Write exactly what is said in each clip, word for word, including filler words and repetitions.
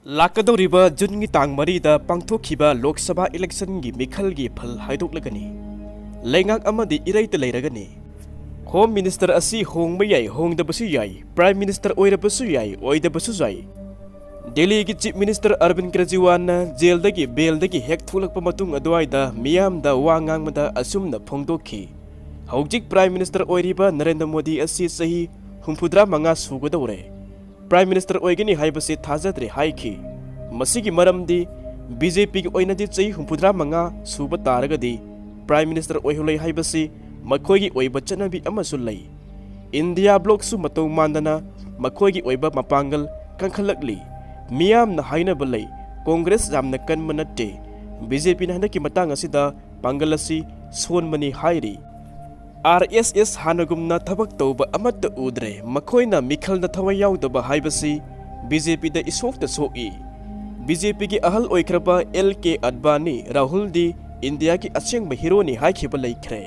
ꯂꯥꯛꯀꯗꯧꯔꯤꯕ ꯖꯨꯟꯒꯤ ꯇꯥꯡ ꯃꯔꯤꯗ ꯄꯥꯡꯊꯣꯛꯈꯤꯕ ꯂꯣꯛ ꯁꯚꯥ ꯏꯂꯦꯛꯁꯟꯒꯤ ꯃꯤꯈꯜꯒꯤ ꯐꯜ ꯍꯥꯏꯗꯣꯛꯂꯒꯅꯤ꯫ ꯂꯩꯉꯥꯛ ꯑꯃꯗꯤ ꯏꯔꯩꯇ ꯂꯩꯔꯒꯅꯤ꯫ ꯍꯣꯝ ꯃꯤꯅꯤꯁꯇꯔ ꯑꯁꯤ ꯍꯣꯡꯕ ꯌꯥꯏ, ꯍꯣꯡꯗꯕꯁꯨ ꯌꯥꯏ, ꯄ꯭ꯔꯥꯏꯝ ꯃꯤꯅꯤꯁꯇꯔ ꯑꯣꯏꯔꯕꯁꯨ ꯌꯥꯏ, ꯑꯣꯏꯗꯕꯁꯨ ꯌꯥꯏ꯫ ꯗꯦꯜꯂꯤꯒꯤ ꯆꯤꯐ ꯃꯤꯅꯤꯁꯇꯔ ꯑꯔꯕꯤꯟ ꯀꯦꯖ꯭ꯔꯤꯋꯥꯜꯅ ꯖꯦꯜꯗꯒꯤ, ꯕꯦꯜꯗꯒꯤ ꯍꯦꯛ ꯊꯣꯛꯂꯛꯄ ꯃꯇꯨꯡ ꯑꯗꯨꯋꯥꯏꯗ ꯃꯤꯌꯥꯝꯗ ꯋꯥ ꯉꯥꯡꯕꯗ ꯑꯁꯨꯝꯅ ꯐꯣꯡꯗꯣꯛꯈꯤ, ꯍꯧꯖꯤꯛ ꯄ꯭ꯔꯥꯏꯝ ꯃꯤꯅꯤꯁꯇꯔ ꯑꯣꯏꯔꯤꯕ ꯅꯔꯦꯟꯗ꯭ꯔ ꯃꯣꯗꯤ ꯑꯁꯤ ꯆꯍꯤ ꯍꯨꯝꯐꯨꯇꯔꯥ ꯃꯉꯥ ꯁꯨꯒꯗꯧꯔꯦ꯫ ꯄ꯭ꯔꯥꯏꯝ ꯃꯤꯅꯤꯁꯇꯔ ꯑꯣꯏꯒꯅꯤ ꯍꯥꯏꯕꯁꯤ ꯊꯥꯖꯗ꯭ꯔꯦ ꯍꯥꯏꯈꯤ꯫ ꯃꯁꯤꯒꯤ ꯃꯔꯝꯗꯤ ꯕꯤ ꯖꯦ ꯄꯤꯒꯤ ꯑꯣꯏꯅꯗꯤ ꯆꯍꯤ ꯍꯨꯝꯐꯨꯇꯔꯥ ꯃꯉꯥ ꯁꯨꯕ ꯇꯥꯔꯒꯗꯤ ꯄ꯭ꯔꯥꯏꯝ ꯃꯤꯅꯤꯁꯇꯔ ꯑꯣꯏꯍꯜꯂꯣꯏ ꯍꯥꯏꯕꯁꯤ ꯃꯈꯣꯏꯒꯤ ꯑꯣꯏꯕ ꯆꯠꯅꯕꯤ ꯑꯃꯁꯨ ꯂꯩ꯫ ꯏꯟꯗꯤꯌꯥ ꯕ꯭ꯂꯣꯛꯁꯨ ꯃꯇꯧ ꯃꯥꯟꯗꯅ ꯃꯈꯣꯏꯒꯤ ꯑꯣꯏꯕ ꯃꯄꯥꯡꯒꯜ ꯀꯟꯈꯠꯂꯛꯂꯤ꯫ ꯃꯤꯌꯥꯝꯅ ꯍꯥꯏꯅꯕ ꯂꯩ, ꯀꯣꯡꯒ꯭ꯔꯦꯁ ꯌꯥꯝꯅ ꯀꯟꯕ ꯅꯠꯇꯦ꯫ ꯕꯤ ꯖꯦ ꯄꯤꯅ ꯍꯟꯗꯛꯀꯤ ꯃꯇꯥꯡ ꯑꯁꯤꯗ ꯄꯥꯡꯒꯜ ꯑꯁꯤ ꯁꯣꯟꯕꯅꯤ ꯍꯥꯏꯔꯤ꯫ ꯑꯥꯔ ꯑꯦꯁ ꯑꯦꯁ ꯍꯥꯟꯅꯒꯨꯝꯅ ꯊꯕꯛ ꯇꯧꯕ ꯑꯃꯠꯇ ꯎꯗ꯭ꯔꯦ꯫ ꯃꯈꯣꯏꯅ ꯃꯤꯈꯜꯗ ꯊꯋꯥꯏ ꯌꯥꯎꯗꯕ ꯍꯥꯏꯕꯁꯤ ꯕꯤ ꯖꯦ ꯄꯤꯗ ꯏꯁꯣꯛꯇ ꯁꯣꯛꯏ꯫ ꯕꯤ ꯖꯦ ꯄꯤꯒꯤ ꯑꯍꯜ ꯑꯣꯏꯈ꯭ꯔꯕ ꯑꯦꯜ ꯀꯦ ꯑꯗꯕꯥꯅꯤ, ꯔꯥꯍꯨꯜꯗꯤ ꯏꯟꯗꯤꯌꯥꯒꯤ ꯑꯁꯦꯡꯕ ꯍꯤꯔꯣꯅꯤ ꯍꯥꯏꯈꯤꯕ ꯂꯩꯈ꯭ꯔꯦ꯫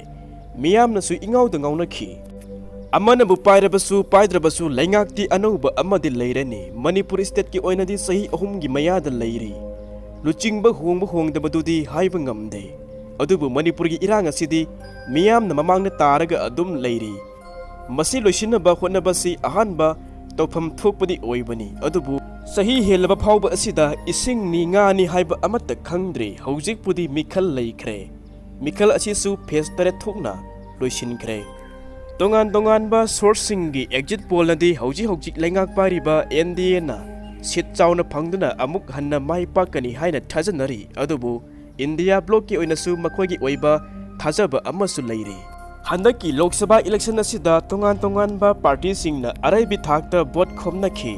ꯃꯤꯌꯥꯝꯅꯁꯨ ꯏꯉꯥꯎꯗ ꯉꯥꯎꯅꯈꯤ꯫ ꯑꯃꯅꯕꯨ ꯄꯥꯏꯔꯕꯁꯨ ꯄꯥꯏꯗ꯭ꯔꯕꯁꯨ ꯂꯩꯉꯥꯛꯇꯤ ꯑꯅꯧꯕ ꯑꯃꯗꯤ ꯂꯩꯔꯅꯤ꯫ ꯃꯅꯤꯄꯨꯔ ꯁ꯭ꯇꯦꯠꯀꯤ ꯑꯣꯏꯅꯗꯤ ꯆꯍꯤ ꯑꯍꯨꯝꯒꯤ ꯃꯌꯥꯗ ꯂꯩꯔꯤ꯫ ꯂꯨꯆꯤꯡꯕ ꯍꯣꯡꯕ ꯍꯣꯡꯗꯕꯗꯨꯗꯤ ꯍꯥꯏꯕ ꯉꯝꯗꯦ꯫ ꯑꯗꯨꯕꯨ ꯃꯅꯤꯄꯨꯔꯒꯤ ꯏꯔꯥꯡ ꯑꯁꯤꯗꯤ ꯃꯤꯌꯥꯝꯅ ꯃꯃꯥꯡꯗ ꯇꯥꯔꯒ ꯑꯗꯨꯝ ꯂꯩꯔꯤ꯫ ꯃꯁꯤ ꯂꯣꯏꯁꯤꯟꯅꯕ ꯍꯣꯠꯅꯕꯁꯤ ꯑꯍꯥꯟꯕ ꯇꯧꯐꯝ ꯊꯣꯛꯄꯗꯤ ꯑꯣꯏꯕꯅꯤ, ꯑꯗꯨꯕꯨ ꯆꯍꯤ ꯍꯦꯜꯂꯕ ꯐꯥꯎꯕ ꯑꯁꯤꯗ ꯏꯁꯤꯡꯅꯤ ꯉꯥꯅꯤ ꯍꯥꯏꯕ ꯑꯃꯠꯇ ꯈꯪꯗ꯭ꯔꯤ꯫ ꯍꯧꯖꯤꯛꯄꯨꯗꯤ ꯃꯤꯈꯜ ꯂꯩꯈ꯭ꯔꯦ꯫ ꯃꯤꯈꯜ ꯑꯁꯤꯁꯨ ꯐꯦꯁ ꯇꯔꯦꯠ ꯊꯣꯛꯅ ꯂꯣꯏꯁꯤꯟꯈ꯭ꯔꯦ꯫ ꯇꯣꯉꯥꯟ ꯇꯣꯉꯥꯟꯕ ꯁꯣꯔꯁꯁꯤꯡꯒꯤ ꯑꯦꯛꯖꯤꯠ ꯄꯣꯜꯅꯗꯤ ꯍꯧꯖꯤꯛ ꯍꯧꯖꯤꯛ ꯂꯩꯉꯥꯛ ꯄꯥꯏꯔꯤꯕ ꯑꯦꯟ ꯗꯤ ꯑꯦꯅ ꯁꯤꯠ ꯆꯥꯎꯅ ꯐꯪꯗꯨꯅ ꯑꯃꯨꯛ ꯍꯟꯅ ꯃꯥꯏ ꯄꯥꯛꯀꯅꯤ ꯍꯥꯏꯅ ꯊꯥꯖꯅꯔꯤ꯫ ꯑꯗꯨꯕꯨ ꯏꯟꯗꯤꯌꯥ ꯕ꯭ꯂꯣꯛꯀꯤ ꯑꯣꯏꯅꯁꯨ ꯃꯈꯣꯏꯒꯤ ꯑꯣꯏꯕ ꯊꯥꯖꯕ ꯑꯃꯁꯨ ꯂꯩꯔꯤ꯫ ꯍꯟꯗꯛꯀꯤ ꯂꯣꯛ ꯁꯚꯥ ꯏꯂꯦꯛꯁꯟ ꯑꯁꯤꯗ ꯇꯣꯉꯥꯟ ꯇꯣꯉꯥꯟꯕ ꯄꯥꯔꯇꯤꯁꯤꯡꯅ ꯑꯔꯩꯕꯤ ꯊꯥꯛꯇ ꯚꯣꯠ ꯈꯣꯝꯅꯈꯤ꯫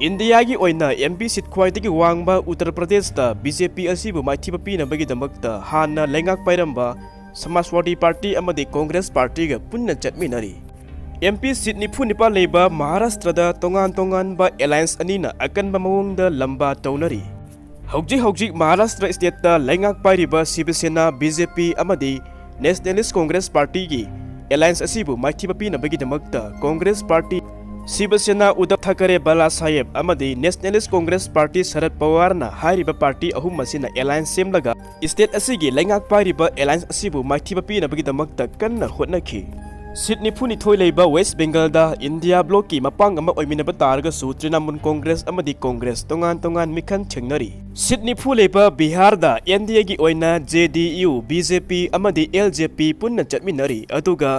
ꯏꯟꯗꯤꯌꯥꯒꯤ ꯑꯣꯏꯅ ꯑꯦꯝ ꯄꯤ ꯁꯤꯠ ꯈ꯭ꯋꯥꯏꯗꯒꯤ ꯋꯥꯡꯕ ꯎꯠꯇꯔ ꯄ꯭ꯔꯗꯦꯁꯇ ꯕꯤ ꯖꯦ ꯄꯤ ꯑꯁꯤꯕꯨ ꯃꯥꯏꯊꯤꯕ ꯄꯤꯅꯕꯒꯤꯗꯃꯛꯇ ꯍꯥꯟꯅ ꯂꯩꯉꯥꯛ ꯄꯥꯏꯔꯝꯕ ꯁꯃꯥꯖꯋꯥꯗꯤ ꯄꯥꯔꯇꯤ ꯑꯃꯗꯤ ꯀꯣꯡꯒ꯭ꯔꯦꯁ ꯄꯥꯔꯇꯤꯒ ꯄꯨꯟꯅ ꯆꯠꯃꯤꯟꯅꯔꯤ꯫ ꯑꯦꯝ ꯄꯤ ꯁꯤꯠ ꯅꯤꯐꯨ ꯅꯤꯄꯥꯟ ꯂꯩꯕ ꯃꯍꯥꯔꯥꯁꯇ꯭ꯔꯗ ꯇꯣꯉꯥꯟ ꯇꯣꯉꯥꯟꯕ ꯑꯦꯂꯥꯏꯟꯁ ꯑꯅꯤꯅ ꯑꯀꯟꯕ ꯃꯑꯣꯡꯗ ꯂꯝꯕꯥ ꯇꯧꯅꯔꯤ꯫ ꯍꯧꯖꯤꯛ ꯍꯧꯖꯤꯛ ꯃꯍꯥꯔꯥꯁꯇ꯭ꯔ ꯁ꯭ꯇꯦꯠꯇ ꯂꯩꯉꯥꯛ ꯄꯥꯏꯔꯤꯕ ꯁꯤꯕ ꯁꯦꯅꯥ, ꯕꯤ ꯖꯦ ꯄꯤ ꯑꯃꯗꯤ ꯅꯦꯁꯅꯦꯂꯤꯁ ꯀꯣꯡꯒ꯭ꯔꯦꯁ ꯄꯥꯔꯇꯤꯒꯤ ꯑꯦꯂꯥꯏꯟꯁ ꯑꯁꯤꯕꯨ ꯃꯥꯏꯊꯤꯕ ꯄꯤꯅꯕꯒꯤꯗꯃꯛꯇ ꯀꯣꯡꯒ꯭ꯔꯦꯁ ꯄꯥꯔꯇꯤ ꯁꯤꯕ ꯁꯦꯅꯥ ꯎꯗꯕ ꯊꯥꯀꯔꯦ ꯕꯂꯥ ꯁꯥꯍꯦꯕ ꯑꯃꯗꯤ Nationalist Congress Party ꯁꯔꯗ ꯄꯋꯥꯔꯅ ꯍꯥꯏꯔꯤꯕ ꯄꯥꯔꯇꯤ ꯑꯍꯨꯝ ꯑꯁꯤꯅ ꯑꯦꯂꯥꯏꯟꯁ ꯁꯦꯝꯂꯒ ꯁ꯭ꯇꯦꯠ ꯑꯁꯤꯒꯤ ꯂꯩꯉꯥꯛ ꯄꯥꯏꯔꯤꯕ ꯑꯦꯂꯥꯏꯟꯁ ꯑꯁꯤꯕꯨ ꯃꯥꯏꯊꯤꯕ ꯄꯤꯅꯕꯒꯤꯗꯃꯛꯇ ꯀꯟꯅ ꯍꯣꯠꯅꯈꯤ꯫ ꯁꯤꯠ ꯅꯤꯐꯨꯅꯤꯊꯣꯏ ꯂꯩꯕ ꯋꯦꯁ꯭ꯠ ꯕꯦꯡꯒꯜꯗ ꯏꯟꯗꯤꯌꯥ ꯕ꯭ꯂꯣꯛꯀꯤ ꯃꯄꯥꯡ ꯑꯃ ꯑꯣꯏꯃꯤꯟꯅꯕ ꯇꯥꯔꯒꯁꯨ ꯇ꯭ꯔꯤꯅꯥꯃꯨꯜ ꯀꯣꯡꯒ꯭ꯔꯦꯁ ꯑꯃꯗꯤ ꯀꯣꯡꯒ꯭ꯔꯦꯁ ꯇꯣꯉꯥꯟ ꯇꯣꯉꯥꯟ ꯃꯤꯈꯜ ꯊꯦꯡꯅꯔꯤ꯫ ꯁꯤꯠ ꯅꯤꯐꯨ ꯂꯩꯕ ꯕꯤꯍꯥꯔꯗ ꯑꯦꯟ ꯗꯤ ꯑꯦꯒꯤ ꯑꯣꯏꯅ ꯖꯦ ꯗꯤ ꯌꯨ, ꯕꯤ ꯖꯦ ꯄꯤ ꯑꯃꯗꯤ ꯑꯦꯜ ꯖꯦ ꯄꯤ ꯄꯨꯟꯅ ꯆꯠꯃꯤꯟꯅꯔꯤ, ꯑꯗꯨꯒ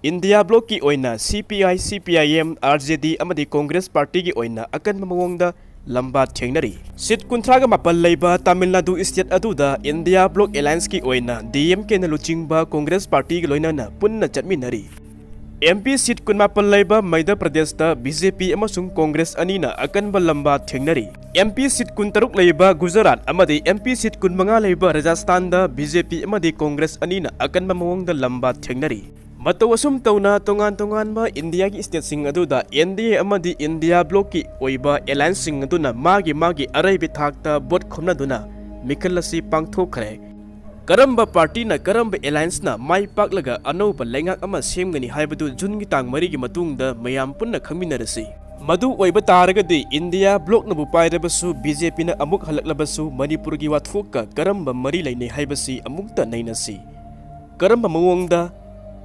ꯏꯟꯗꯤꯌꯥ ꯕ꯭ꯂꯣꯛꯀꯤ ꯑꯣꯏꯅ ꯁꯤ P I, C P I M, R J D ꯑꯃꯗꯤ ꯀꯣꯡꯒ꯭ꯔꯦꯁ ꯄꯥꯔꯇꯤꯒꯤ ꯑꯣꯏꯅ ꯑꯀꯟꯕ ꯃꯑꯣꯡꯗ ꯂꯝꯕꯥ ꯊꯦꯡꯅꯔꯤ꯫ ꯁꯤꯠ ꯀꯨꯟꯊ꯭ꯔꯥꯒ ꯃꯥꯄꯜ ꯂꯩꯕ ꯇꯥꯃꯤꯜ ꯅꯥꯗꯨ ꯁ꯭ꯇꯦꯠ ꯑꯗꯨꯗ ꯏꯟꯗꯤꯌꯥ ꯕ꯭ꯂꯣꯛ ꯑꯦꯂꯥꯏꯟꯁꯀꯤ ꯑꯣꯏꯅ ꯗꯤ ꯑꯦꯝ ꯀꯦꯅ ꯂꯨꯆꯤꯡꯕ ꯀꯣꯡꯒ꯭ꯔꯦꯁ ꯄꯥꯔꯇꯤꯒ ꯂꯣꯏꯅꯅ ꯄꯨꯟꯅ ꯆꯠꯃꯤꯟꯅꯔꯤ꯫ ꯑꯦꯝ ꯄꯤ ꯁꯤꯠ ꯀꯨꯟꯃꯥꯄꯜ ꯂꯩꯕ ꯃꯩꯙ꯭ꯌ ꯄ꯭ꯔꯗꯦꯁꯇ ꯕꯤ ꯖꯦ ꯄꯤ ꯑꯃꯁꯨꯡ ꯀꯣꯡꯒ꯭ꯔꯦꯁ ꯑꯅꯤꯅ ꯑꯀꯟꯕ ꯂꯝꯕꯥ ꯊꯦꯡꯅꯔꯤ꯫ ꯑꯦꯝ ꯄꯤ ꯁꯤꯠ ꯀꯨꯟꯇꯔꯨꯛ ꯂꯩꯕ ꯒꯨꯖꯔꯥꯠ ꯑꯃꯗꯤ ꯑꯦꯝ ꯄꯤ ꯁꯤꯠ ꯀꯨꯟꯃꯉꯥ ꯂꯩꯕ ꯔꯥꯖꯁꯊꯥꯟꯗ ꯕꯤ ꯖꯦ ꯄꯤ ꯑꯃꯗꯤ ꯀꯣꯡꯒ꯭ꯔꯦꯁ ꯑꯅꯤꯅ ꯑꯀꯟꯕ ꯃꯑꯣꯡꯗ ꯂꯝꯕꯥ ꯊꯦꯡꯅꯔꯤ꯫ ꯃꯇꯧ ꯑꯁꯨꯝ ꯇꯧꯅ ꯇꯣꯉꯥꯟ ꯇꯣꯉꯥꯟꯕ ꯏꯟꯗꯤꯌꯥꯒꯤ ꯁ꯭ꯇꯦꯠꯁꯤꯡ ꯑꯗꯨꯗ ꯑꯦꯟ ꯗꯤ ꯑꯦ ꯑꯃꯗꯤ ꯏꯟꯗꯤꯌꯥ ꯕ꯭ꯂꯣꯛꯀꯤ ꯑꯣꯏꯕ ꯑꯦꯂꯥꯏꯟꯁꯁꯤꯡ ꯑꯗꯨꯅ ꯃꯥꯒꯤ ꯃꯥꯒꯤ ꯑꯔꯩꯕ ꯊꯥꯛꯇ ꯚꯣꯠ ꯈꯣꯝꯅꯗꯨꯅ ꯃꯤꯈꯜ ꯑꯁꯤ ꯄꯥꯡꯊꯣꯛꯈ꯭ꯔꯦ꯫ ꯀꯔꯝꯕ ꯄꯥꯔꯇꯤꯅ, ꯀꯔꯝꯕ ꯑꯦꯂꯥꯏꯟꯁꯅ ꯃꯥꯏ ꯄꯥꯛꯂꯒ ꯑꯅꯧꯕ ꯂꯩꯉꯥꯛ ꯑꯃ ꯁꯦꯝꯒꯅꯤ ꯍꯥꯏꯕꯗꯨ ꯖꯨꯟꯒꯤ ꯇꯥꯡ ꯃꯔꯤꯒꯤ ꯃꯇꯨꯡꯗ ꯃꯌꯥꯝ ꯄꯨꯟꯅ ꯈꯪꯃꯤꯟꯅꯔꯁꯤ꯫ ꯃꯗꯨ ꯑꯣꯏꯕ ꯇꯥꯔꯒꯗꯤ ꯏꯟꯗꯤꯌꯥ ꯕ꯭ꯂꯣꯛꯅꯕꯨ ꯄꯥꯏꯔꯕꯁꯨ, ꯕꯤ ꯖꯦ ꯄꯤꯅ ꯑꯃꯨꯛ ꯍꯜꯂꯛꯂꯕꯁꯨ, ꯃꯅꯤꯄꯨꯔꯒꯤ ꯋꯥꯊꯣꯛꯀ ꯀꯔꯝꯕ ꯃꯔꯤ ꯂꯩꯅꯩ ꯍꯥꯏꯕꯁꯤ ꯑꯃꯨꯛꯇ ꯅꯩꯅꯁꯤ꯫ ꯀꯔꯝꯕ ꯃꯑꯣꯡꯗ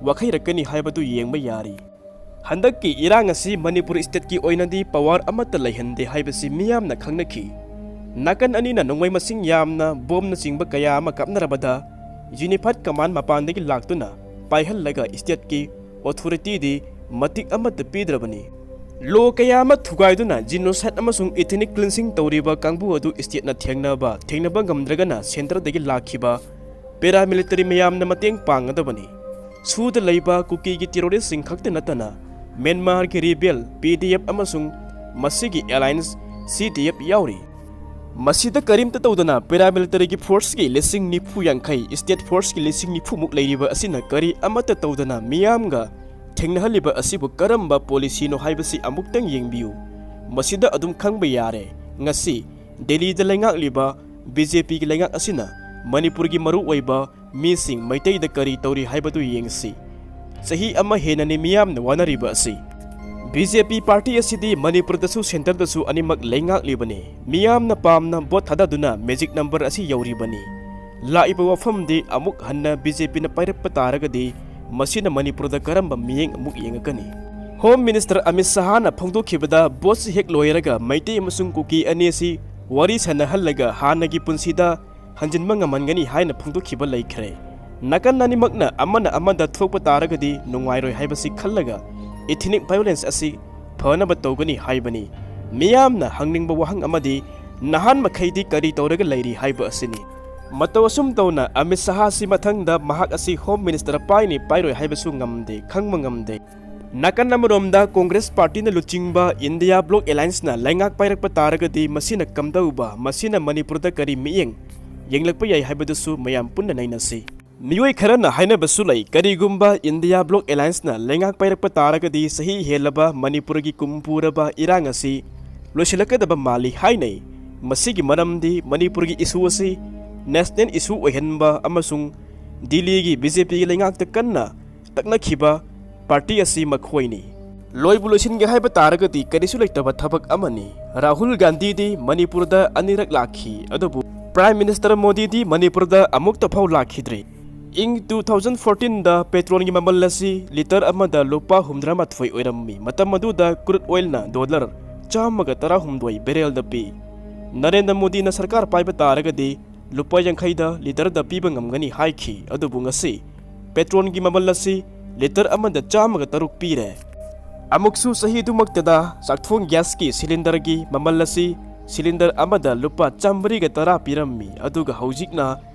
ꯋꯥꯈꯩꯔꯛꯀꯅꯤ ꯍꯥꯏꯕꯗꯨ ꯌꯦꯡꯕ ꯌꯥꯔꯤ꯫ ꯍꯟꯗꯛꯀꯤ ꯏꯔꯥꯡ ꯑꯁꯤ ꯃꯅꯤꯄꯨꯔ ꯁ꯭ꯇꯦꯠꯀꯤ ꯑꯣꯏꯅꯗꯤ ꯄꯋꯥꯔ ꯑꯃꯠꯇ ꯂꯩꯍꯟꯗꯦ ꯍꯥꯏꯕꯁꯤ ꯃꯤꯌꯥꯝꯅ ꯈꯪꯅꯈꯤ꯫ ꯅꯥꯀꯟ ꯑꯅꯤꯅ ꯅꯣꯡꯃꯩ ꯃꯁꯤꯡ ꯌꯥꯝꯅ, ꯕꯣꯝꯅꯆꯤꯡꯕ ꯀꯌꯥ ꯑꯃ ꯀꯥꯞꯅꯔꯕꯗ, ꯌꯨꯅꯤꯐꯥꯏꯗ ꯀꯃꯥꯟꯗ ꯃꯄꯥꯟꯗꯒꯤ ꯂꯥꯛꯇꯨꯅ ꯄꯥꯏꯍꯜꯂꯒ ꯁ꯭ꯇꯦꯠꯀꯤ ꯑꯣꯊꯣꯔꯤꯇꯤꯗꯤ ꯃꯇꯤꯛ ꯑꯃꯠꯇ ꯄꯤꯗ꯭ꯔꯕꯅꯤ꯫ ꯂꯣ ꯀꯌꯥ ꯑꯃ ꯊꯨꯒꯥꯏꯗꯨꯅ ꯖꯤꯅꯣꯁꯥꯏꯗ ꯑꯃꯁꯨꯡ ꯏꯊꯅꯤꯛ ꯀ꯭ꯂꯤꯟꯁꯤꯡ ꯇꯧꯔꯤꯕ ꯀꯥꯡꯕꯨ ꯑꯗꯨ ꯁ꯭ꯇꯦꯠꯅ ꯊꯦꯡꯅꯕ, ꯊꯦꯡꯅꯕ ꯉꯝꯗ꯭ꯔꯒꯅ ꯁꯦꯟꯇꯔꯗꯒꯤ ꯂꯥꯛꯈꯤꯕ ꯄꯦꯔꯥꯃꯤꯂꯤꯇꯔꯤ ꯃꯌꯥꯝꯅ ꯃꯇꯦꯡ ꯄꯥꯡꯒꯗꯕꯅꯤ꯫ ꯁꯨꯗ ꯂꯩꯕ ꯀꯨꯀꯤꯒꯤ ꯇꯦꯔꯣꯔꯤꯁꯁꯤꯡ ꯈꯛꯇ ꯅꯠꯇꯅ ꯃ꯭ꯌꯥꯟꯃꯥꯔꯒꯤ ꯔꯤꯕꯦꯜ ꯄꯤ ꯗꯤ ꯑꯦꯐ ꯑꯃꯁꯨꯡ ꯃꯁꯤꯒꯤ ꯑꯦꯂꯥꯏꯟꯁ ꯁꯤ ꯗꯤ ꯑꯦꯐ ꯌꯥꯎꯔꯤ꯫ ꯃꯁꯤꯗ ꯀꯔꯤꯝꯇ ꯇꯧꯗꯅ ꯄꯦꯔꯥꯃꯤꯂꯤꯇꯔꯤꯒꯤ ꯐꯣꯔꯁꯀꯤ ꯂꯤꯁꯤꯡ ꯅꯤꯐꯨ ꯌꯥꯡꯈꯩ, ꯁ꯭ꯇꯦꯠ ꯐꯣꯔꯁꯀꯤ ꯂꯤꯁꯤꯡ ꯅꯤꯐꯨꯃꯨꯛ ꯂꯩꯔꯤꯕ ꯑꯁꯤꯅ ꯀꯔꯤ ꯑꯃꯠꯇ ꯇꯧꯗꯅ ꯃꯤꯌꯥꯝꯒ ꯊꯦꯡꯅꯍꯜꯂꯤꯕ ꯑꯁꯤꯕꯨ ꯀꯔꯝꯕ ꯄꯣꯂꯤꯁꯤꯅꯣ ꯍꯥꯏꯕꯁꯤ ꯑꯃꯨꯛꯇꯪ ꯌꯦꯡꯕꯤꯌꯨ꯫ ꯃꯁꯤꯗ ꯑꯗꯨꯝ ꯈꯪꯕ ꯌꯥꯔꯦ꯫ ꯉꯁꯤ ꯗꯦꯜꯂꯤꯗ ꯂꯩꯉꯥꯛꯂꯤꯕ ꯕꯤ ꯖꯦ ꯄꯤꯒꯤ ꯂꯩꯉꯥꯛ ꯑꯁꯤꯅ ꯃꯅꯤꯄꯨꯔꯒꯤ ꯃꯔꯨꯑꯣꯏꯕ ꯃꯤꯁꯤꯡ ꯃꯩꯇꯩꯗ ꯀꯔꯤ ꯇꯧꯔꯤ ꯍꯥꯏꯕꯗꯨ ꯌꯦꯡꯁꯤ꯫ ꯆꯍꯤ ꯑꯃ ꯍꯦꯟꯅꯅꯤ ꯃꯤꯌꯥꯝꯅ ꯋꯥꯅꯔꯤꯕ ꯑꯁꯤ꯫ ꯕꯤ ꯖꯦ ꯄꯤ ꯄꯥꯔꯇꯤ ꯑꯁꯤꯗꯤ ꯃꯅꯤꯄꯨꯔꯗꯁꯨ ꯁꯦꯟꯇꯔꯗꯁꯨ ꯑꯅꯤꯃꯛ ꯂꯩꯉꯥꯛꯂꯤꯕꯅꯤ꯫ ꯃꯤꯌꯥꯝꯅ ꯄꯥꯝꯅ ꯚꯣꯠ ꯊꯥꯗꯗꯨꯅ ꯃꯦꯖꯤꯛ ꯅꯝꯕꯔ ꯑꯁꯤ ꯌꯧꯔꯤꯕꯅꯤ꯫ ꯂꯥꯛꯏꯕ ꯋꯥꯐꯝꯗꯤ ꯑꯃꯨꯛ ꯍꯟꯅ ꯕꯤ ꯖꯦ ꯄꯤꯅ ꯄꯥꯏꯔꯛꯄ ꯇꯥꯔꯒꯗꯤ ꯃꯁꯤꯅ ꯃꯅꯤꯄꯨꯔꯗ ꯀꯔꯝꯕ ꯃꯤꯠꯌꯦꯡ ꯑꯃꯨꯛ ꯌꯦꯡꯉꯛꯀꯅꯤ? ꯍꯣꯝ ꯃꯤꯅꯤꯁꯇꯔ ꯑꯃꯤꯠ ꯁꯍꯥꯅ ꯐꯣꯡꯗꯣꯛꯈꯤꯕꯗ ꯚꯣꯠꯁꯤ ꯍꯦꯛ ꯂꯣꯏꯔꯒ ꯃꯩꯇꯩ ꯑꯃꯁꯨꯡ ꯀꯨꯀꯤ ꯑꯅꯤ ꯑꯁꯤ ꯋꯥꯔꯤ ꯁꯥꯟꯅꯍꯜꯂꯒ ꯍꯥꯟꯅꯒꯤ ꯄꯨꯟꯁꯤꯗ ꯍꯟꯖꯤꯟꯕ ꯉꯝꯍꯟꯒꯅꯤ ꯍꯥꯏꯅ ꯐꯣꯡꯗꯣꯛꯈꯤꯕ ꯂꯩꯈ꯭ꯔꯦ꯫ ꯅꯥꯀꯟ ꯑꯅꯤꯃꯛꯅ ꯑꯃꯅ ꯑꯃꯗ ꯊꯣꯛꯄ ꯇꯥꯔꯒꯗꯤ ꯅꯨꯡꯉꯥꯏꯔꯣꯏ ꯍꯥꯏꯕꯁꯤ ꯈꯜꯂꯒ ethnic violence ꯑꯁꯤ ꯐꯅꯕ ꯇꯧꯒꯅꯤ ꯍꯥꯏꯕꯅꯤ꯫ ꯃꯤꯌꯥꯝꯅ ꯍꯪꯅꯤꯡꯕ ꯋꯥꯍꯪ ꯑꯃꯗꯤ ꯅꯍꯥꯟ ꯃꯈꯩꯗꯤ ꯀꯔꯤ ꯇꯧꯔꯒ ꯂꯩꯔꯤ ꯍꯥꯏꯕ ꯑꯁꯤꯅꯤ꯫ ꯃꯇꯧ ꯑꯁꯨꯝ ꯇꯧꯅ ꯑꯃꯤꯠ ꯁꯍꯥꯁꯤ ꯃꯊꯪꯗ ꯃꯍꯥꯛ ꯑꯁꯤ ꯍꯣꯝ ꯃꯤꯅꯤꯁꯇꯔ ꯄꯥꯏꯅꯤ ꯄꯥꯏꯔꯣꯏ ꯍꯥꯏꯕꯁꯨ ꯉꯝꯗꯦ, ꯈꯪꯕ ꯉꯝꯗꯦ꯫ ꯅꯥꯀꯟ ꯑꯃꯔꯣꯝꯗ ꯀꯣꯡꯒ꯭ꯔꯦꯁ ꯄꯥꯔꯇꯤꯅ ꯂꯨꯆꯤꯡꯕ ꯏꯟꯗꯤꯌꯥ ꯕ꯭ꯂꯣꯛ ꯑꯦꯂꯥꯌꯟꯁꯅ ꯂꯩꯉꯥꯛ ꯄꯥꯏꯔꯛꯄ ꯇꯥꯔꯒꯗꯤ ꯃꯁꯤꯅ ꯀꯝꯗꯧꯕ, ꯃꯁꯤꯅ ꯃꯅꯤꯄꯨꯔꯗ ꯀꯔꯤ ꯃꯤꯠꯌꯦꯡ ꯌꯦꯡꯂꯛꯄ ꯌꯥꯏ ꯍꯥꯏꯕꯗꯨꯁꯨ ꯃꯌꯥꯝ ꯄꯨꯟꯅ ꯅꯩꯅꯁꯤ꯫ ꯃꯤꯑꯣꯏ ꯈꯔꯅ ꯍꯥꯏꯅꯕꯁꯨ ꯂꯩ, ꯀꯔꯤꯒꯨꯝꯕ ꯏꯟꯗꯤꯌꯥ ꯕ꯭ꯂꯣꯛ ꯑꯦꯂꯥꯌꯟꯁꯅ ꯂꯩꯉꯥꯛ ꯄꯥꯏꯔꯛꯄ ꯇꯥꯔꯒꯗꯤ ꯆꯍꯤ ꯍꯦꯜꯂꯕ ꯃꯅꯤꯄꯨꯔꯒꯤ ꯀꯨꯝ ꯄꯨꯔꯕ ꯏꯔꯥꯡ ꯑꯁꯤ ꯂꯣꯏꯁꯤꯜꯂꯛꯀꯗꯕ ꯃꯥꯜꯂꯤ ꯍꯥꯏꯅꯩ꯫ ꯃꯁꯤꯒꯤ ꯃꯔꯝꯗꯤ ꯃꯅꯤꯄꯨꯔꯒꯤ ꯏꯁꯨ ꯑꯁꯤ ꯅꯦꯁꯅꯦꯜ ꯏꯁꯨ ꯑꯣꯏꯍꯟꯕ ꯑꯃꯁꯨꯡ ꯗꯤꯜꯂꯤꯒꯤ ꯕꯤ ꯖꯦ ꯄꯤꯒꯤ ꯂꯩꯉꯥꯛꯇ ꯀꯟꯅ ꯇꯛꯅꯈꯤꯕ ꯄꯥꯔꯇꯤ ꯑꯁꯤ ꯃꯈꯣꯏꯅꯤ꯫ ꯂꯣꯏꯕꯨ ꯂꯣꯏꯁꯤꯟꯒꯦ ꯍꯥꯏꯕ ꯇꯥꯔꯒꯗꯤ ꯀꯔꯤꯁꯨ ꯂꯩꯇꯕ ꯊꯕꯛ ꯑꯃꯅꯤ꯫ ꯔꯥꯍꯨꯜ ꯒꯥꯟꯙꯤꯗꯤ ꯃꯅꯤꯄꯨꯔꯗ ꯑꯅꯤꯔꯛ ꯂꯥꯛꯈꯤ, ꯑꯗꯨꯕꯨ ꯄ꯭ꯔꯥꯏꯝ ꯃꯤꯅꯤꯁꯇꯔ ꯃꯣꯗꯤꯗꯤ ꯃꯅꯤꯄꯨꯔꯗ ꯑꯃꯨꯛꯇ ꯐꯥꯎ ꯂꯥꯛꯈꯤꯗ꯭ꯔꯤ꯫ ꯏꯪ ꯇꯨ ꯊꯥꯎꯖꯟ ꯐꯣꯔꯇꯤꯟꯗ ꯄꯦꯇ꯭ꯔꯣꯜꯒꯤ ꯃꯃꯜ ꯑꯁꯤ ꯂꯤꯇꯔ ꯑꯃꯗ ꯂꯨꯄꯥ ꯍꯨꯝꯗ꯭ꯔꯥ ꯃꯥꯊꯣꯏ ꯑꯣꯏꯔꯝꯃꯤ꯫ ꯃꯇꯝ ꯑꯗꯨꯗ ꯀ꯭ꯔꯨꯗ ꯑꯣꯏꯜꯅ ꯗꯣꯂꯔ ꯆꯥꯝꯃꯒ ꯇꯔꯥꯍꯨꯝꯗꯣꯏ ꯕꯦꯔꯦꯜꯗ ꯄꯤ꯫ ꯅꯔꯦꯟꯗ꯭ꯔ ꯃꯣꯗꯤꯅ ꯁꯔꯀꯥꯔ ꯄꯥꯏꯕ ꯇꯥꯔꯒꯗꯤ ꯂꯨꯄꯥ ꯌꯥꯡꯈꯩꯗ ꯂꯤꯇꯔꯗ ꯄꯤꯕ ꯉꯝꯒꯅꯤ ꯍꯥꯏꯈꯤ, ꯑꯗꯨꯕꯨ ꯉꯁꯤ ꯄꯦꯇ꯭ꯔꯣꯜꯒꯤ ꯃꯃꯜ ꯑꯁꯤ ꯂꯤꯇꯔ ꯑꯃꯗ ꯆꯥꯝꯃꯒ ꯇꯔꯨꯛ ꯄꯤꯔꯦ꯫ ꯑꯃꯨꯛꯁꯨ ꯆꯍꯤꯗꯨꯃꯛꯇꯗ ꯆꯥꯛꯊꯣꯡ ꯒ꯭ꯌꯥꯁꯀꯤ ꯁꯤꯂꯤꯟꯗꯔꯒꯤ ꯃꯃꯜ ꯑꯁꯤ ꯁꯤꯂꯤꯟꯗꯔ ꯑꯃꯗ ꯂꯨꯄꯥ ꯆꯥꯝꯃꯔꯤꯒ ꯇꯔꯥ ꯄꯤꯔꯝꯃꯤ, ꯑꯗꯨꯒ ꯍꯧꯖꯤꯛꯅ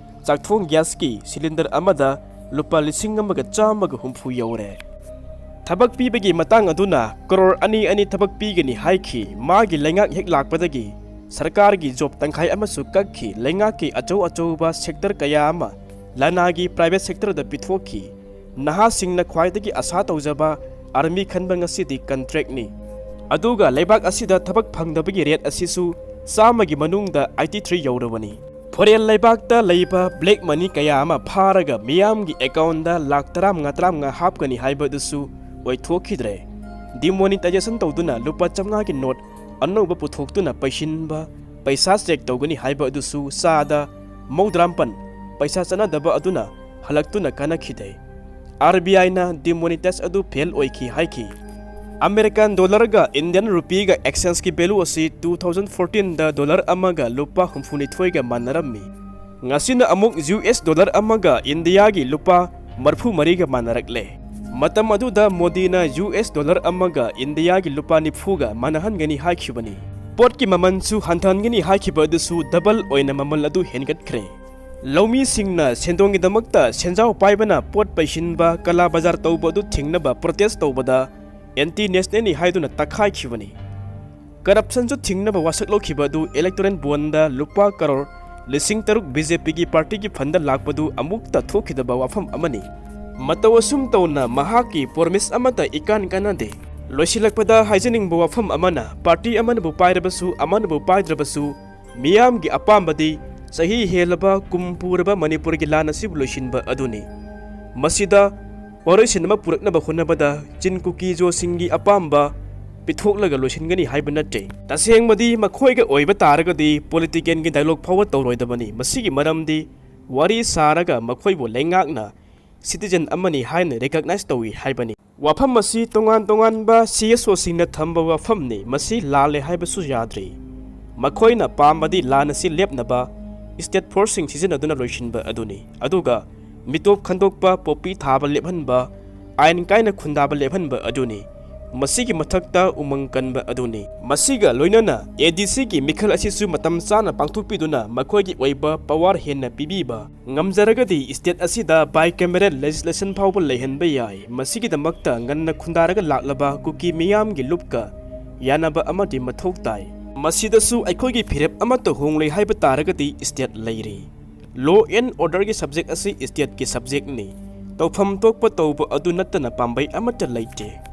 ꯆꯥꯛꯊꯣꯡ ꯒ꯭ꯌꯥꯁꯀꯤ ꯁꯤꯂꯤꯟꯗꯔ ꯑꯃꯗ ꯂꯨꯄꯥ ꯂꯤꯁꯤꯡ ꯑꯃꯒ ꯆꯥꯝꯃꯒ ꯍꯨꯝꯐꯨ ꯌꯧꯔꯦ꯫ ꯊꯕꯛ ꯄꯤꯕꯒꯤ ꯃꯇꯥꯡ ꯑꯗꯨꯅ ꯀꯔꯣꯔ ꯑꯅꯤ ꯑꯅꯤ ꯊꯕꯛ ꯄꯤꯒꯅꯤ ꯍꯥꯏꯈꯤ꯫ ꯃꯥꯒꯤ ꯂꯩꯉꯥꯛ ꯍꯦꯛ ꯂꯥꯛꯄꯗꯒꯤ ꯁꯔꯀꯥꯔꯒꯤ ꯖꯣꯕ ꯇꯪꯈꯥꯏ ꯑꯃꯁꯨ ꯀꯛꯈꯤ꯫ ꯂꯩꯉꯥꯛꯀꯤ ꯑꯆꯧ ꯑꯆꯧꯕ ꯁꯦꯛꯇꯔ ꯀꯌꯥ ꯑꯃ ꯂꯅꯥꯏꯒꯤ ꯄ꯭ꯔꯥꯏꯚꯦꯠ ꯁꯦꯛꯇꯔꯗ ꯄꯤꯊꯣꯛꯈꯤ꯫ ꯅꯍꯥꯁꯤꯡꯅ ꯈ꯭ꯋꯥꯏꯗꯒꯤ ꯑꯁꯥ ꯇꯧꯖꯕ ꯑꯥꯔꯃꯤ ꯈꯟꯕ ꯉꯁꯤꯗꯤ ꯀꯟꯇ꯭ꯔꯦꯛꯅꯤ꯫ ꯑꯗꯨꯒ ꯂꯩꯕꯥꯛ ꯑꯁꯤꯗ ꯊꯕꯛ ꯐꯪꯗꯕꯒꯤ ꯔꯦꯠ ꯑꯁꯤꯁꯨ ꯆꯥꯝꯃꯒꯤ ꯃꯅꯨꯡꯗ ꯑꯩꯠꯇꯤ ꯊ꯭ꯔꯤ ꯌꯧꯔꯕꯅꯤ꯫ ꯐꯣꯔꯦꯟ ꯂꯩꯕꯥꯛꯇ ꯂꯩꯕ ꯕ꯭ꯂꯦꯛ ꯃꯅꯤ ꯀꯌꯥ ꯑꯃ ꯐꯥꯔꯒ ꯃꯤꯌꯥꯝꯒꯤ ꯑꯦꯀꯥꯎꯟꯗ ꯂꯥꯛ ꯇꯔꯥꯃꯉꯥ, ꯇꯔꯥꯃꯉꯥ ꯍꯥꯞꯀꯅꯤ ꯍꯥꯏꯕꯗꯨꯁꯨ ꯑꯣꯏꯊꯣꯛꯈꯤꯗ꯭ꯔꯦ꯫ demonetization ꯇꯧꯗꯨꯅ ꯂꯨꯄꯥ ꯆꯥꯝꯃꯉꯥꯒꯤ ꯅꯣꯠ ꯑꯅꯧꯕ ꯄꯨꯊꯣꯛꯇꯨꯅ ꯄꯩꯁꯤꯟꯕ, ꯄꯩꯁꯥ ꯆꯦꯛ ꯇꯧꯒꯅꯤ ꯍꯥꯏꯕ ꯑꯗꯨꯁꯨ ꯆꯥꯗ ꯃꯧꯗ꯭ꯔꯥꯃꯥꯄꯟ ꯄꯩꯁꯥ ꯆꯠꯅꯗꯕ ꯑꯗꯨꯅ ꯍꯜꯂꯛꯇꯨꯅ ꯀꯥꯟꯅꯈꯤꯗꯦ꯫ ꯑꯥꯔ ꯕꯤ ꯑꯥꯏꯅ demonetize ꯑꯗꯨ ꯐꯦꯜ ꯑꯣꯏꯈꯤ ꯍꯥꯏꯈꯤ꯫ ꯑꯃꯦꯔꯤꯀꯥꯟ ꯗꯣꯂꯔꯒ ꯏꯟꯗꯤꯌꯟ ꯔꯨꯄꯤꯒ exchangeꯀꯤ value ꯑꯁꯤ two thousand fourteenꯗ ꯗꯣꯂꯔ ꯑꯃꯒ ꯂꯨꯄꯥ ꯍꯨꯝꯐꯨꯅꯤꯊꯣꯏꯒ ꯃꯥꯟꯅꯔꯝꯃꯤ꯫ ꯉꯁꯤꯅ ꯑꯃꯨꯛ ꯌꯨ ꯑꯦꯁ ꯗꯣꯂꯔ ꯑꯃꯒ ꯏꯟꯗꯤꯌꯥꯒꯤ ꯂꯨꯄꯥ ꯃꯔꯤꯐꯨ ꯃꯔꯤꯒ ꯃꯥꯟꯅꯔꯛꯂꯦ꯫ ꯃꯇꯝ ꯑꯗꯨꯗ ꯃꯣꯗꯤꯅ ꯌꯨ ꯑꯦꯁ ꯗꯣꯂꯔ ꯑꯃꯒ ꯏꯟꯗꯤꯌꯥꯒꯤ ꯂꯨꯄꯥ ꯅꯤꯐꯨꯒ ꯃꯥꯟꯅꯍꯟꯒꯅꯤ ꯍꯥꯏꯈꯤꯕꯅꯤ꯫ ꯄꯣꯠꯀꯤ ꯃꯃꯜꯁꯨ ꯍꯟꯊꯍꯟꯒꯅꯤ ꯍꯥꯏꯈꯤꯕ ꯑꯗꯨꯁꯨ double ꯑꯣꯏꯅ ꯃꯃꯜ ꯑꯗꯨ ꯍꯦꯟꯒꯠꯈ꯭ꯔꯦ꯫ ꯂꯧꯃꯤꯁꯤꯡꯅ ꯁꯦꯟꯗꯣꯡꯒꯤꯗꯃꯛꯇ ꯁꯦꯟꯖꯥꯎ ꯄꯥꯏꯕꯅ ꯄꯣꯠ ꯄꯩꯁꯤꯟꯕ, ꯀꯂꯥ ꯕꯖꯥꯔ ꯇꯧꯕ ꯑꯗꯨ ꯊꯤꯡꯅꯕ protest ꯇꯧꯕꯗ anti nationalꯅꯤ ꯍꯥꯏꯗꯨꯅ ꯇꯛꯈꯥꯏꯈꯤꯕꯅꯤ꯫ Corruptionꯁꯨ ꯊꯤꯡꯅꯕ ꯋꯥꯁꯛ ꯂꯧꯈꯤꯕ ꯑꯗꯨ electoral bondꯗ ꯂꯨꯄꯥ ꯀꯔꯣꯔ ꯂꯤꯁꯤꯡ ꯇꯔꯨꯛ BJPꯒꯤ partyꯒꯤ fundꯗ ꯂꯥꯛꯄꯗꯨ ꯑꯃꯨꯛꯇ ꯊꯣꯛꯈꯤꯗꯕ ꯋꯥꯐꯝ ꯑꯃꯅꯤ꯫ ꯃꯇꯧ ꯑꯁꯨꯝ ꯇꯧꯅ ꯃꯍꯥꯛꯀꯤ promise ꯑꯃꯠꯇ ꯏꯀꯥꯟ ꯀꯥꯟꯅꯗꯦ꯫ ꯂꯣꯏꯁꯤꯜꯂꯛꯄꯗ ꯍꯥꯏꯖꯅꯤꯡꯕ ꯋꯥꯐꯝ ꯑꯃꯅ, party ꯑꯃꯅꯕꯨ ꯄꯥꯏꯔꯕꯁꯨ, ꯑꯃꯅꯕꯨ ꯄꯥꯏꯗ꯭ꯔꯕꯁꯨ, ꯃꯤꯌꯥꯝꯒꯤ ꯑꯄꯥꯝꯕꯗꯤ ꯆꯍꯤ ꯍꯦꯜꯂꯕ ꯀꯨꯝ ꯄꯨꯔꯕ ꯃꯅꯤꯄꯨꯔꯒꯤ ꯂꯥꯟ ꯑꯁꯤꯕꯨ ꯂꯣꯏꯁꯤꯟꯕ ꯑꯗꯨꯅꯤ꯫ ꯃꯁꯤꯗ ꯋꯥꯔꯣꯏꯁꯤꯟ ꯑꯃ ꯄꯨꯔꯛꯅꯕ ꯍꯣꯠꯅꯕꯗ ꯆꯤꯟ ꯀꯨꯀꯤꯖꯣꯁꯤꯡꯒꯤ ꯑꯄꯥꯝꯕ ꯄꯤꯊꯣꯛꯂꯒ ꯂꯣꯏꯁꯤꯟꯒꯅꯤ ꯍꯥꯏꯕ ꯅꯠꯇꯦ꯫ ꯇꯁꯦꯡꯕꯗꯤ ꯃꯈꯣꯏꯒ ꯑꯣꯏꯕ ꯇꯥꯔꯒꯗꯤ politicalꯒꯤ dialogue ꯐꯥꯎꯕ ꯇꯧꯔꯣꯏꯗꯕꯅꯤ꯫ ꯃꯁꯤꯒꯤ ꯃꯔꯝꯗꯤ ꯋꯥꯔꯤ ꯁꯥꯔꯒ ꯃꯈꯣꯏꯕꯨ ꯂꯩꯉꯥꯛꯅ citizen ꯑꯃꯅꯤ ꯍꯥꯏꯅ recognize ꯇꯧꯏ ꯍꯥꯏꯕꯅꯤ꯫ ꯋꯥꯐꯝ ꯑꯁꯤ ꯇꯣꯉꯥꯟ ꯇꯣꯉꯥꯟꯕ CSOꯁꯤꯡꯅ ꯊꯝꯕ ꯋꯥꯐꯝꯅꯤ꯫ ꯃꯁꯤ ꯂꯥꯜꯂꯦ ꯍꯥꯏꯕꯁꯨ ꯌꯥꯗ꯭ꯔꯤ꯫ ꯃꯈꯣꯏꯅ ꯄꯥꯝꯕꯗꯤ ꯂꯥꯟ ꯑꯁꯤ ꯂꯦꯞꯅꯕ state forceꯁꯤꯡ ꯁꯤꯖꯤꯟꯅꯗꯨꯅ ꯂꯣꯏꯁꯤꯟꯕ ꯑꯗꯨꯅꯤ꯫ ꯑꯗꯨꯒ ꯃꯤꯇꯣꯞ ꯈꯟꯗꯣꯛꯄ, ꯄꯣꯄꯤ ꯊꯥꯕ ꯂꯦꯞꯍꯟꯕ, ꯑꯥꯏꯟ ꯀꯥꯏꯅ ꯈꯨꯟꯗꯥꯕ ꯂꯦꯞꯍꯟꯕ ꯑꯗꯨꯅꯤ꯫ ꯃꯁꯤꯒꯤ ꯃꯊꯛꯇ ꯎꯃꯪ ꯀꯟꯕ ꯑꯗꯨꯅꯤ꯫ ꯃꯁꯤꯒ ꯂꯣꯏꯅꯅ ADCꯒꯤ ꯃꯤꯈꯜ ꯑꯁꯤꯁꯨ ꯃꯇꯝ ꯆꯥꯅ ꯄꯥꯡꯊꯣꯛꯄꯤꯗꯨꯅ ꯃꯈꯣꯏꯒꯤ ꯑꯣꯏꯕ power ꯍꯦꯟꯅ ꯄꯤꯕꯤꯕ ꯉꯝꯖꯔꯒꯗꯤ state ꯑꯁꯤꯗ bicameral legislation ꯐꯥꯎꯕ ꯂꯩꯍꯟꯕ ꯌꯥꯏ꯫ ꯃꯁꯤꯒꯤꯗꯃꯛꯇ ꯉꯟꯅ ꯈꯨꯟꯗꯥꯔꯒ ꯂꯥꯛꯂꯕ ꯀꯨꯀꯤ ꯃꯤꯌꯥꯝꯒꯤ ꯂꯨꯞꯀ ꯌꯥꯅꯕ ꯑꯃꯗꯤ ꯃꯊꯧ ꯇꯥꯏ꯫ ꯃꯁꯤꯗꯁꯨ ꯑꯩꯈꯣꯏꯒꯤ ꯐꯤꯔꯦꯞ ꯑꯃꯠꯇ ꯍꯣꯡꯂꯣꯏ ꯍꯥꯏꯕ ꯇꯥꯔꯒꯗꯤ state ꯂꯩꯔꯤ꯫ Law and orderꯒꯤ subject ꯑꯁꯤ stateꯀꯤ subjectꯅꯤ꯫ ꯇꯧꯐꯝ ꯊꯣꯛꯄ ꯇꯧꯕ ꯑꯗꯨ ꯅꯠꯇꯅ ꯄꯥꯝꯕꯩ ꯑꯃꯠꯇ ꯂꯩꯇꯦ꯫